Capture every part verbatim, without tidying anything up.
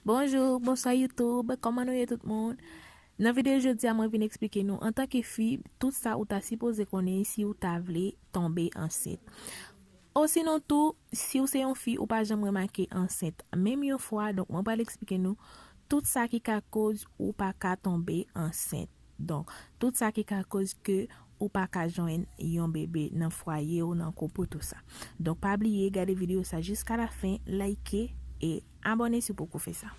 Bonjou, bonswa YouTube, kòman nou ye tout moun? Nan videyo jodi a, mwen vin eksplike nou, antanke fi, tout sa ou ta sipoze konnen si ou ta vle tonbe ansent. Osinon tou, si ou se yon fi, ou pa janm remake ansent menm yon fwa, donk mwen pral eksplike nou tout sa ki ka koz ou pa ka tonbe ansent. Donk, tout sa ki ka koz ke ou pa ka jwenn yon bebe nan fwaye ou, nan koup ou, tou sa. Donk, pa bliye gade videyo sa jiska la fen, like e abòne si w poko fè sa.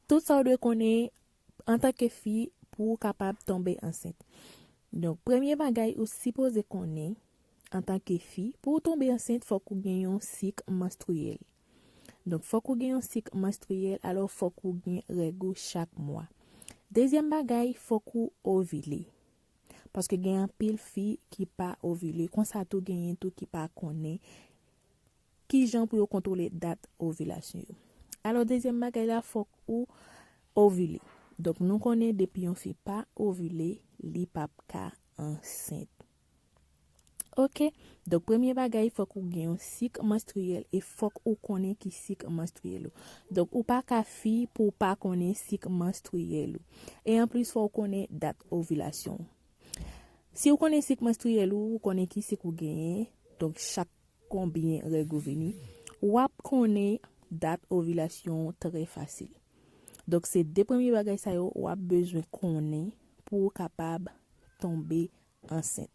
Tout sa w dwe konnen antanke fi pou w kapab tonbe ansent. Donk, premye bagay ou sipoze konnen antanke fi, pou w tonbe ansent, fòk ou gen yon sik manstriyèl. Donk, fòk ou gen yon sik manstriyèl, alò fòk ou gen règ ou chak mwa. Dezyèm bagay, fòk ou ovile. Paske gen anpil fi ki pa ovile. Konsa tou, genyen tou ki pa konnen kijan pou yo kontwole dat ovilasyon yo. Alò, dezyèm bagay la, fòk ou ovile. Donk, nou konnen depi yon fi pa ovile, li p ap ka ansent. Oke? Donk, premye bagay, fòk ou gen yon sik manstriyèl e fòk ou konnen ki sik manstriyèl ou. Donk, ou pa ka fi pou w pa konnen sik manstriyèl ou. E anplis, fò w konnen dat ovilasyon w. Si w konnen sik manstriyèl ou, ou konnen ki sik ou genyen, donk chak konbyen règ ou vini, w ap konnen dat ovilasyon w trè fasil. Donk, se de premye bagay sa yo w ap bezwen konnen pou w kapab tonbe ansent.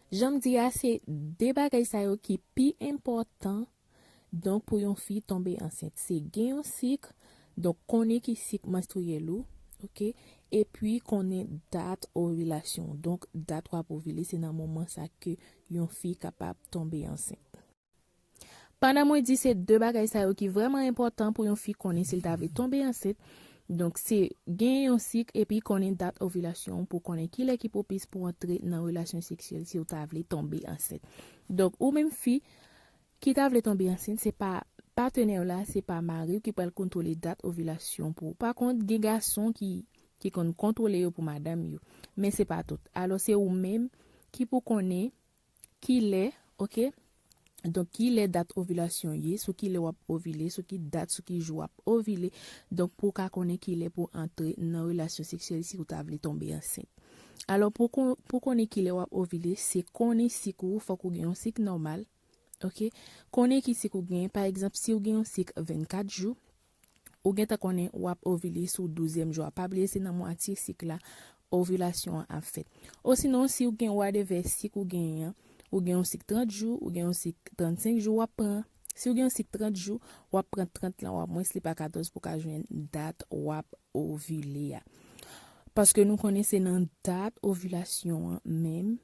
Jan m di a, se de bagay sa yo ki pi enpòtan, donk, pou yon fi tonbe ansent. Se gen yon sik, donk, konnen ki sik manstriyèl ou, oke? Epi konnen dat ovilasyon w. Donk, dat w ap ovile, se nan moman sa ke yon fi kapab tonbe ansent. Pandan mwen di se de bagay sa yo ki vrèman enpòtan pou yon fi konnen si l ta vle tonbe ansent, donk se gen yon sik epi konnen dat ovilasyon w pou konnen kilè ki pwopis pou w antre nan relasyon seksyèl si w ta vle tonbe ansent. Donk, ou menm fi ki ta vle tonbe ansent, se pa patnè w la, se pa mari w ki pral kontwole dat ovilasyon pou ou. Pa kont, gen gason ki, ki konn kontwole yo pou madanm yo, men se pa tout. Alò, se ou menm ki pou konnen kilè, oke? Donk, kilè dat ovilasyon ye, sou kilè w ap ovile, sou ki dat, sou ki jou w ap ovile. Donk, pou w ka konnen kilè pou w antre nan relasyon seksyèl si w ta vle tonbe ansent. Alò, pou kon-, pou konnen kilè w ap ovile, se konnen sik ou, fòk ou gen yon sik nòmal, oke? Konnen ki sik ou gen, pa egzanp, si w gen yon sik vennkat jou, ou gentan konnen w ap ovile sou douzyèm jou a. Pa bliye, se nan mwatye sik la, ovilasyon an ap fèt. Osinon, si w gen wadevè sik ou genyen an, ou gen yon sik trant jou, ou gen yon sik trannsenk jou, w ap pran. Si w gen yon sik trant jou, w ap pran trant lan, w ap mwens li pa katòz pou w ka jwenn dat w ap ovile a. Paske nou konnen se nan dat ovilasyon an menm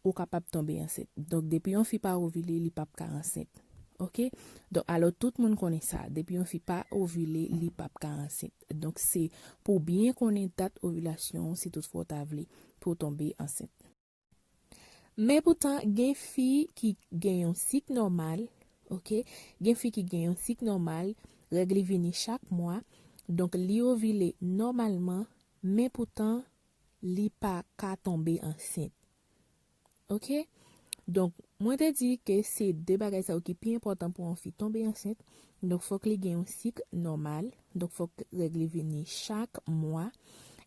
ou kapab tonbe ansent. Donk, depi yon fi pa ovile, li p ap ka ansent. Oke? Donk, alò, tout moun konnen sa. Depi yon fi pa ovile, li p ap ka ansent. Donk, se pou w byen konnen dat ovilasyon w, si toutfwa w ta vle, pou w tonbe ansent. Men poutan, gen fi ki gen yon sik nòmal, oke? Gen fi ki gen yon sik nòmal, règ li vini chak mwa, donk, li ovile nòmalman, men poutan, li pa ka tonbe ansent. Oke? Donk, mwen te di ke se de bagay sa yo ki pi enpòtan pou yon fi tonbe ansent. Donk, fòk li gen yon sik nòmal. Donk, fòk règ li vini chak mwa.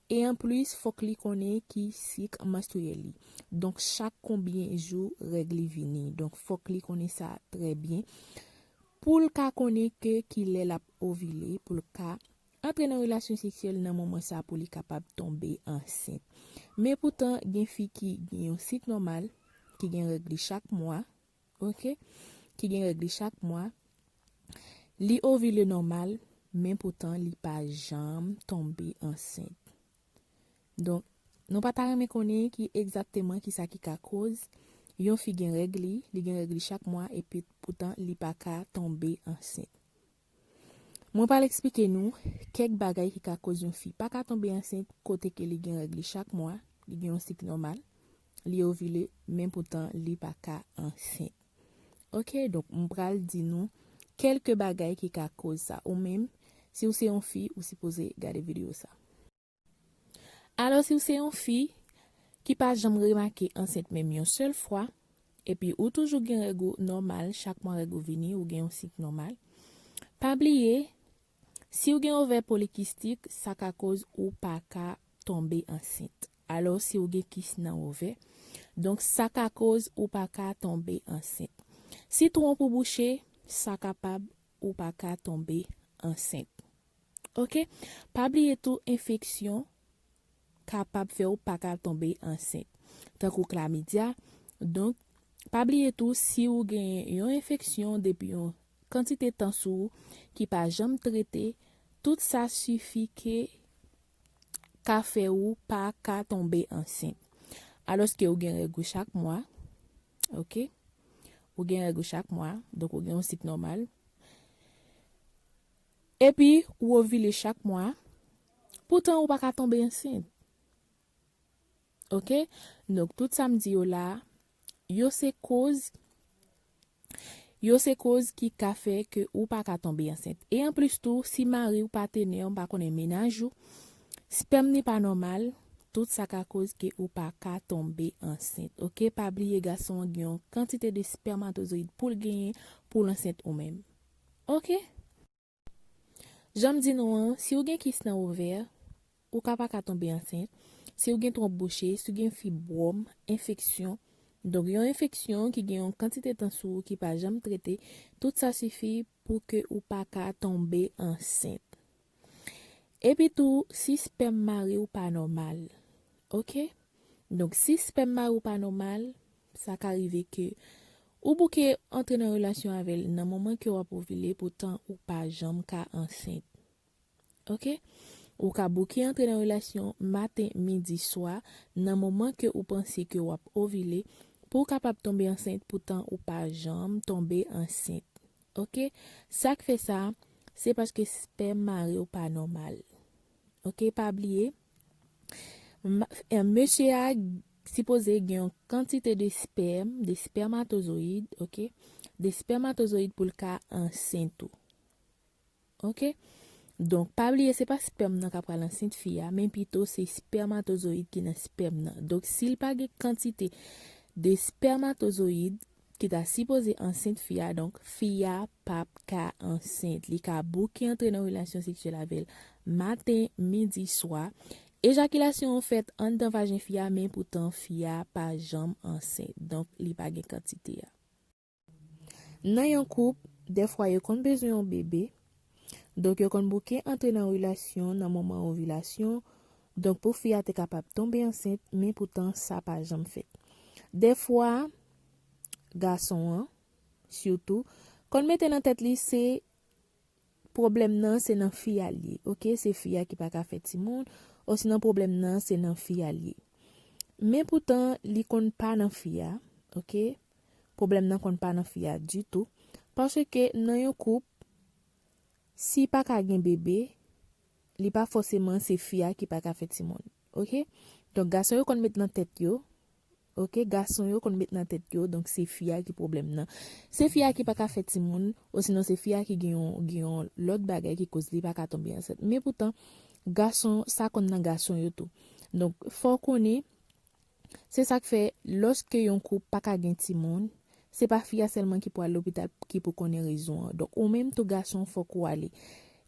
E anplis, fòk li konnen ki sik manstriyèl li. Donk, chak konbyen jou règ li vini. Donk, fòk li konnen sa trè byen. Pou l ka konnen ke kilè l ap ovile, pou l ka antre nan relasyon seksyèl nan moman sa pou li kapab tonbe ansent. Men poutan, gen fi ki gen yon sik nòmal, ki gen règ li chak mwa, oke? Ki gen règ li chak mwa, li ovile nòmal, men poutan, li pa janm tonbe ansent. Donk, nou pa ta renmen konnen ki egzakteman ki sa ki ka koz yon fi gen règ li, li gen règ li chak mwa, epi poutan, li pa ka tonbe ansent. Mwen pral eksplike nou kèk bagay ki ka koz yon fi pa ka tonbe ansent kote ke li gen règ li chak mwa, li gen yon sik nòmal, li ovile, men poutan li pa ka ansent. Ok, donk m pral di nou kèlke bagay ki ka koz sa. Ou menm, si w se yon fi, ou sipoze gade videyo sa. Alò, si w se yon fi ki pa janm remake ansent menm yon sèl fwa, epi ou toujou gen règ ou nòmal, chak mwa règ ou vini, ou gen yon sik nòmal, pa bliye, si w gen ovè polikistik, sa ka koz ou pa ka tonbe ansent. Alò, si w gen kis nan ovè, donk sa ka koz ou pa ka tonbe ansent. Si twonp ou bouche, sa kapab ou pa ka tonbe ansent. Ok? Pa bliye tou, enfeksyon kapab fè w pa ka tonbe ansent, tankou klamidya. Donk, pa bliye tou, si w gen yon enfeksyon depi yon kantite tan sou ou ki pa janm trete, tout sa sifi ke ka fè ou pa ka tonbe ansent. Alòske ou gen règ ou chak mwa, ok? Ou gen règ ou chak mwa, donk ou gen yon sik nòmal. Epi, ou ovile chak mwa, poutan ou pa ka tonbe ansent. Ok? Donk, tout sa m di yo la, yo se koz, yo se koz ki ka fè ke ou pa ka tonbe ansent. E anplis tou, si mari w, patenè w, m pa konnen, mennaj ou, spèm li pa nòmal, tout sa ka koz ke ou pa ka tonbe ansent. Ok? Pa bliye, gason an gen yon kantite de spèmatozoyid pou l genyen pou l ansent ou menm. Ok? Jan m di nou an, si w gen kis nan ovè, ou ka pa ka tonbe ansent. Si w gen twonp bouche, si w gen fibwòm, enfeksyon, donk yon enfeksyon ki gen yon kantite tan sou ou ki pa janm trete, tout sa sifi pou ke ou pa ka tonbe ansent. Epi tou, si spèm mari w pa nòmal, ok? Donk, si spèm mari w pa nòmal, sa ka rive ke ou bouke antre nan relasyon avè l nan moman ke w ap ovile, poutan ou pa janm ka ansent. Ok? Ou ka bouke antre nan relasyon maten, midi, swa, nan moman ke ou panse ke w ap ovile, pou w kapab tonbe ansent, poutan ou pa janm tonbe ansent. Ok? Sa k fè sa, se paske spèm mari w pa nòmal. Ok? Pa bliye, ma- eh, mesye a sipoze gen yon kantite de spèm, de spèmatozoyid, ok? De spèmatozoyid pou l ka ansent ou. Ok? Donk, pa bliye, se pa spèm nan k ap pral ansent fi a, men pito se spèmatozoyid ki nan spèm nan. Donk, si l pa gen kantite de spèmatozoyid ki ta sipoze ansent fi a, donk, fi a p ap ka ansent. Li ka bouke antre nan relasyon seksyèl avè l maten, midi, swa. Ejakilasyon an fèt anndan vajen fi a, men poutan fi a pa janm ansent. Donk, li pa gen kantite a. Nan yon koup, dèfwa yo konn bezwen yon bebe. Donk, yo konn bouke antre nan relasyon nan moman ovilasyon. Donk, pou fi a te kapab tonbe ansent, men poutan sa pa janm fèt. Dèfwa, gason an, sitou, konn mete nan tèt li se pwoblèm nan se nan fi a l ye, ok? Se fi a ki pa ka fè timoun, osinon pwoblèm nan se nan fi a l ye. Men poutan, li konn pa nan fi a, ok? Pwoblèm nan konn pa nan fi a ditou, paske nan yon koup, si pa ka gen bebe, li pa fòseman se fi a ki pa ka fè timoun, ok? Donk, gason yo konn met nan tèt yo, ok, gason yo konn met nan tèt yo, donk se fi a ki pwoblèm nan. Se fi a ki pa ka fè timoun, osinon se fi a ki gen yon, gen yon lòt bagay ki koz li pa ka tonbe ansent. Men poutan, gason, sa konn nan gason yo tou. Donk, fò w konnen, se sa k fè, lòske yon koup pa ka gen timoun, se pa fi a sèlman ki pou al lopital ki pou konnen rezon an. Donk, ou menm tou gason, fòk ou ale.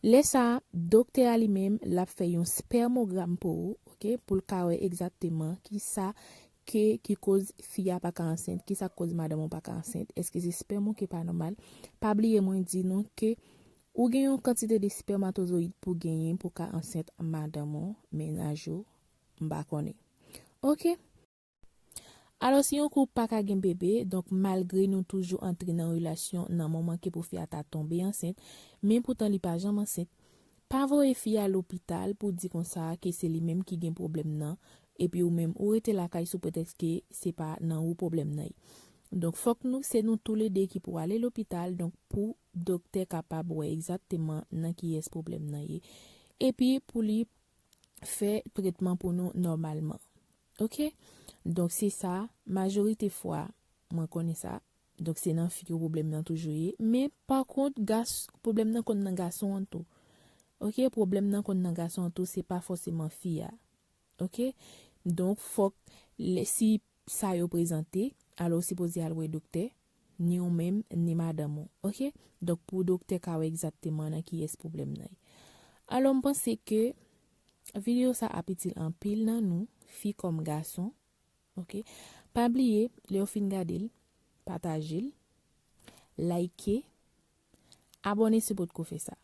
Lè sa a, doktè a li menm, l ap fè yon spèmogram pou ou, ok, pou l ka wè egzakteman kisa ke, ki koz fi a pa ka ansent, kisa k koz madanm ou pa ka ansent. Èske se spèm ou ki pa nòmal? Pa bliye mwen di nou ke ou gen yon kantite de spèmatozoyid pou genyen pou ka ansent madanm ou, mennaj ou, m pa konnen. Ok? Alò, si yon koup pa ka gen bebe, donk malgre nou toujou antre nan relasyon nan moman ke pou fi a ta tonbe ansent, men poutan li pa janm ansent, pa voye fi a lopital pou di konsa ke se li menm ki gen pwoblèm nan, epi ou menm ou rete lakay sou pretèks ke se pa nan ou pwoblèm nan ye. Donk, fòk nou, se nou toulede ki pou ale lopital, donk pou doktè kapab wè egzakteman nan kiyès pwoblèm nan ye, epi pou li fè tretman pou nou nòmalman. Ok? Donk, se sa, majorite fwa, mwen konnen sa. Donk, se nan fi yo pwoblèm nan toujou ye. Men, pa kont, gas, pwoblèm nan konn nan gason an tou. Ok? Pwoblèm nan konn nan gason an tou, se pa fòseman fi a. Ok? Donk, fòk, lè, si sa yo prezante, alò, w sipoze al wè doktè, ni ou menm, ni madanm ou. Ok? Donk, pou doktè ka wè egzakteman nan kiyès pwoblèm nan ye. Alò, m panse ke videyo sa ap itil anpil nan nou, fi kòm gason. Ok? Pa bliye, lè w fin gade l, pataje l, like, abòne si w potko fè sa.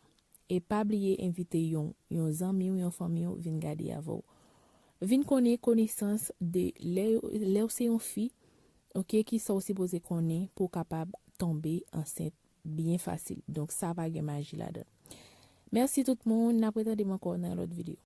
E pa bliye envite yon, yon zanmi w, yon fanmi w vin gade avè w. Vin konnen konesans de lè, lè w se yon fi, ok, kisa w sipoze konnen pou w kapab tonbe ansent byen fasil. Donk, sa pa gen maji ladan. Mèsi tout moun, n ap retande m ankò nan yon lòt videyo.